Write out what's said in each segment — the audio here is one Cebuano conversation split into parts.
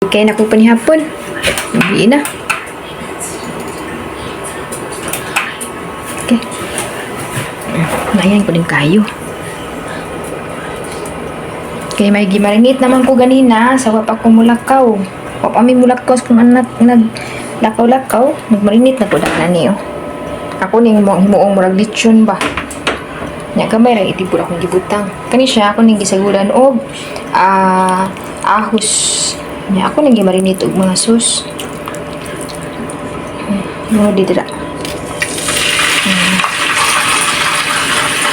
Kaya na ko panihapon. Hindi na. Okay. Ngayon ko din kayo. Kay may gimarinate naman ko ganina sa wa pa ko mulakaw. Wa pa mi mulakaw sa kung anak naglakaw-lakaw, nagmarinate na ko na niyo. Ako ning himuong murag lechon ba. Nya gamay ra itibod akong gibutang. Kani siya ako ning gisagulan og ahos. Nya ako ning gimarinate og mga sauce. No didira.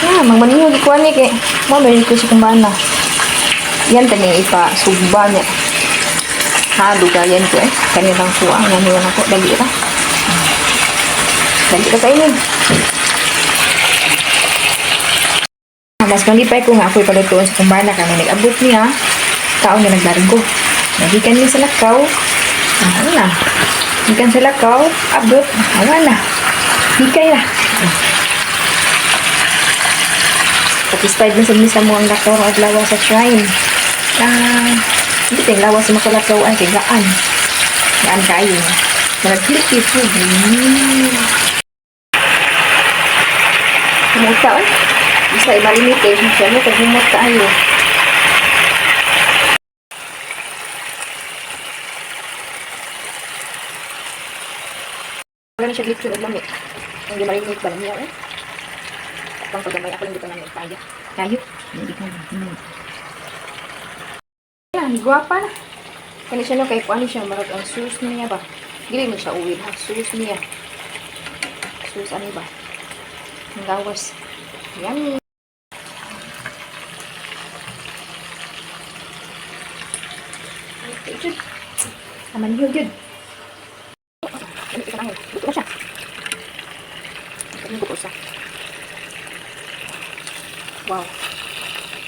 Ah, magmaninyo gikuan ni kay mo may ko sa kumbana. Yan tani ipa sugba niya. Ha, dugayan ko eh. Kanilang kuha. Nga niya ako. Dali ra. Dali ra kainin. Mas malipay ko nga ako'y palutuon sa kumbana kami nag-abot niya. Taon nga naglargo. Nagikan niya sa lakaw. Ah, ano na? Gikan sa lakaw, abot. Awa na. Hikay na. Satisfied na sa misa mo ang lakaw at lawa sa shrine. Ah, hindi tayong lawas sa makalakaw ay kay gaan. Gaan kayo. Nag-healthy food. Kumuta eh. Isa i-marinate eh. Siya mo, kung humot tayo. Wala na siya lechon og lami. Ang gimarinate ba niya eh. Pang paggamay ako lang dito namin kaya. Kayo. Hindi ko. Yan, gwapa na. Kani siya no kay kuan siya marag ang sus niya ba. Dili man siya uwid ha, sus niya. Sus ani ba? Ang gawas. Yummy. Okay, jud. Aman yun, jud. Luto na siya. Ano ko siya? Wow.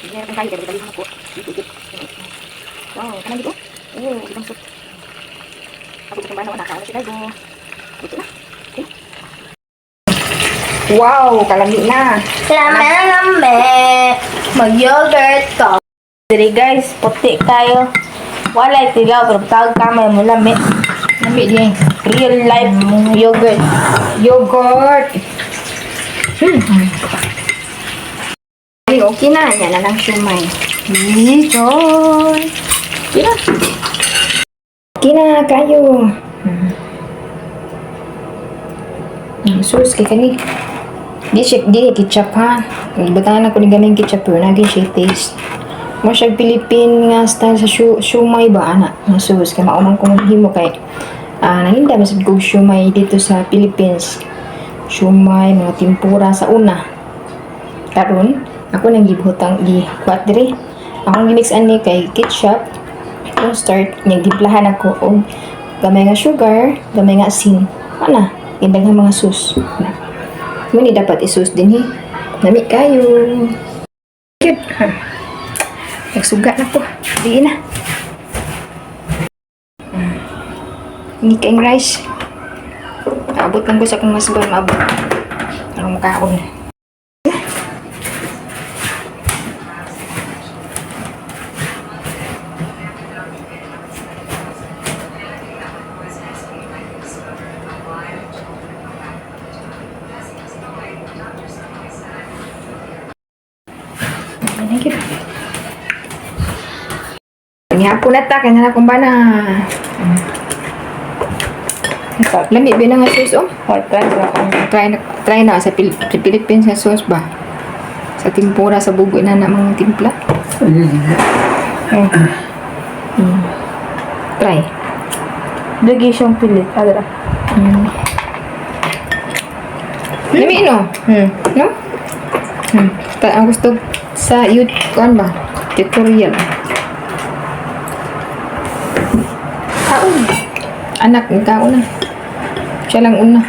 Hindi na kung kayo, kaya ako. Dito, dito. Wow, kanan dito. Oh, ibang soup. Ako sa kumbana, wala ka. Ano siya kayo? Luto na. Okay. Wow, kalami na. Lame, lame. Mag-yogurt ka. Diri guys, puti kayo. Walay tigaw, pero tawag kamay mo lami. Lami din. Real life yogurt. Yogurt. Ay, okay na. Yan na lang siumay. Enjoy. Okay na. Okay na, kayo. Sus, kay kani. Di siya, di ketchup ha. Butangan ako ni gamay ketchup pero naging siya taste. Mo siya Philippine nga style sa siumay ba ana? Nga sus, kay maumang ko himo kay nanginda masad kog siumay dito sa Philippines. Siumay, mga tempura sa una. Karon, ako nang gibutang gi kuat diri. Akong gimix ani kay ketchup, cornstarch, nya gimplahan ako og gamay nga sugar, gamay nga asin. Ana, gindaghan mga sus. Ana. Muni dapat isus din he. Nami kayo. Cute. Ha. Nagsuga na ko. Di na. Hindi kaing rice. Abot lang ko sa akong husband, maabot. Anong makaon. Thank you. Nihapon na ta, kanya na kung ba na. Lami ba na nga sauce, oh? Or try na ako. Try na sa, sa Philippines nga sauce ba? Sa tempura, sa bugo na na mga timpla. Oh. Try. Lagi siyang pilit. Adra. Lami, no? No? Ang gusto sa YouTube, kuan ba? Tutorial. Kaon. Anak, kaon na. Siya lang una.